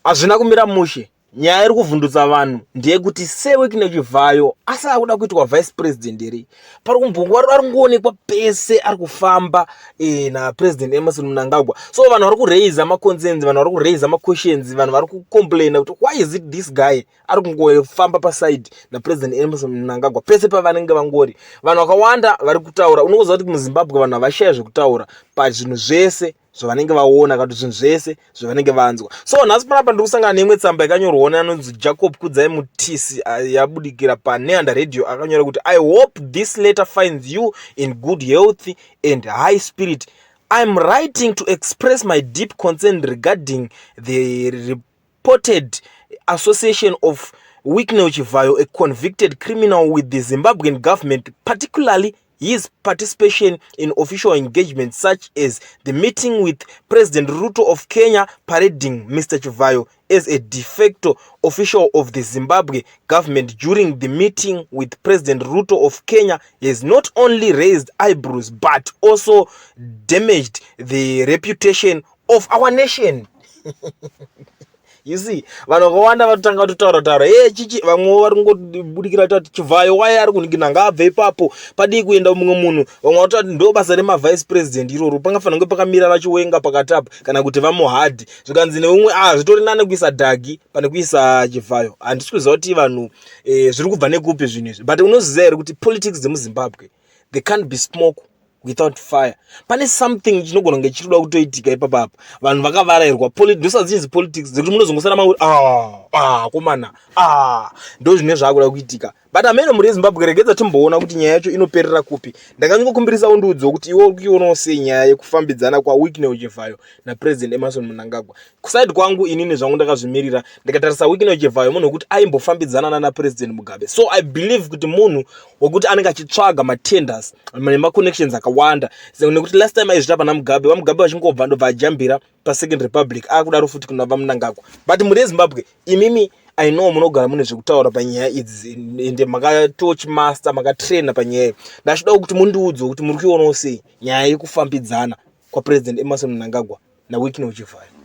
Hazvina kumira mushe. Nyaya iri kuvhundutsa vanhu ndeyekuti Sir Wicknell Chivhayo asi akuda kuitwa vice president here? Pari kumbongwa ari kungoonekwa pese ari kufamba e, naPresident Emmerson Mnangagwa. So vanhu vari kuraise maconcerns, vanhu vari kuraise maquestions, vanhu vari kucomplaina kuti why is it this guy ari kungofamba paside naPresident Emmerson Mnangagwa pese pavanenge vangori. Vanhu vakawanda vari kutaura, unoziva kuti muZimbabwe vanhu havashaya zvekutaura pazvinhu zvese zvavanenge vaona kana kuti zvinhu zvese zvavanenge vanzwa. So nhasi panapa ndiri kusangana neimwe tsamba yakanyorwa neanonzi Jacob Kudzai Mutisi, yabudikira paNehanda Radio. Akanyora kuti, "I hope this letter finds you in good health and high spirit. I'm writing to express my deep concern regarding the reported association of Wicknell Chivayo, a convicted criminal, with the Zimbabwean government, particularly his participation in official engagements such as the meeting with President Ruto of Kenya. Parading Mr. Chivayo as a de facto official of the Zimbabwe government during the meeting with President Ruto of Kenya has not only raised eyebrows but also damaged the reputation of our nation." You see, vanhu vakawanda vatotanga kutotaura taura e chichi, vamwewo vari kungobudikira kuti Chivhayo wai ari kuningina, ngaabve ipapo, padii kuenda mumwe munhu. Vamwe vatoti ndo basa remavice president iroro, pangafanira kunge pakamira VaChiwenga pakati apo kana kuti VaMohadi. Zvikanzi neumwe, a zvitori nane kuisa Dhagi pane kuisa Chivhayo. Handisi kuziva kuti vanhu zviri kubva nekupi zvinhu izvi, but unoziva here kuti politics dzemuZimbabwe, there can't be smoke without fire? Pane something chinogona kunge chiri kuda kutoitika ipapapa. Vanhu vakavarairwa, ndosadzichinzi politics dzekuti munozongosara mauri, ah, ah, komana, ah, ndo zvine zvaakuda kuitika. But amene muri yeZimbabwe, regedza timboona kuti nyaya yacho inoperera kupi. Ndakangokumbirisa undiudzewo kuti iwe uri kuionawo sei nyaya yekufambidzana kwaWicknell Chivhayo naPresident Emmerson Mnangagwa. Kuside kwangu inini zvangu ndakazvimirira, ndikatarisa Wicknell Chivhayo munhu wekuti aimbofambidzana nana President Mugabe, so I believe kuti munhu wekuti anenge achitsvaga matenders nemaconnections akawanda, nekuti last time aizvita pana Mugabe, VaMugabe vachingobva ndobva ajambira paSecond Republic, akudaro futi kuna VaMnangagwa. But muri yeZimbabwe imimi, I know munogara mune zvekutaura panyaya idzi, ende makatochimaster, makatraina panyaya iyi. Ndachida kuti mundiudze kuti muri kuionawo sei nyaya yekufambidzana kwaPresident Emmerson Mnangagwa naWicknell Chivhayo.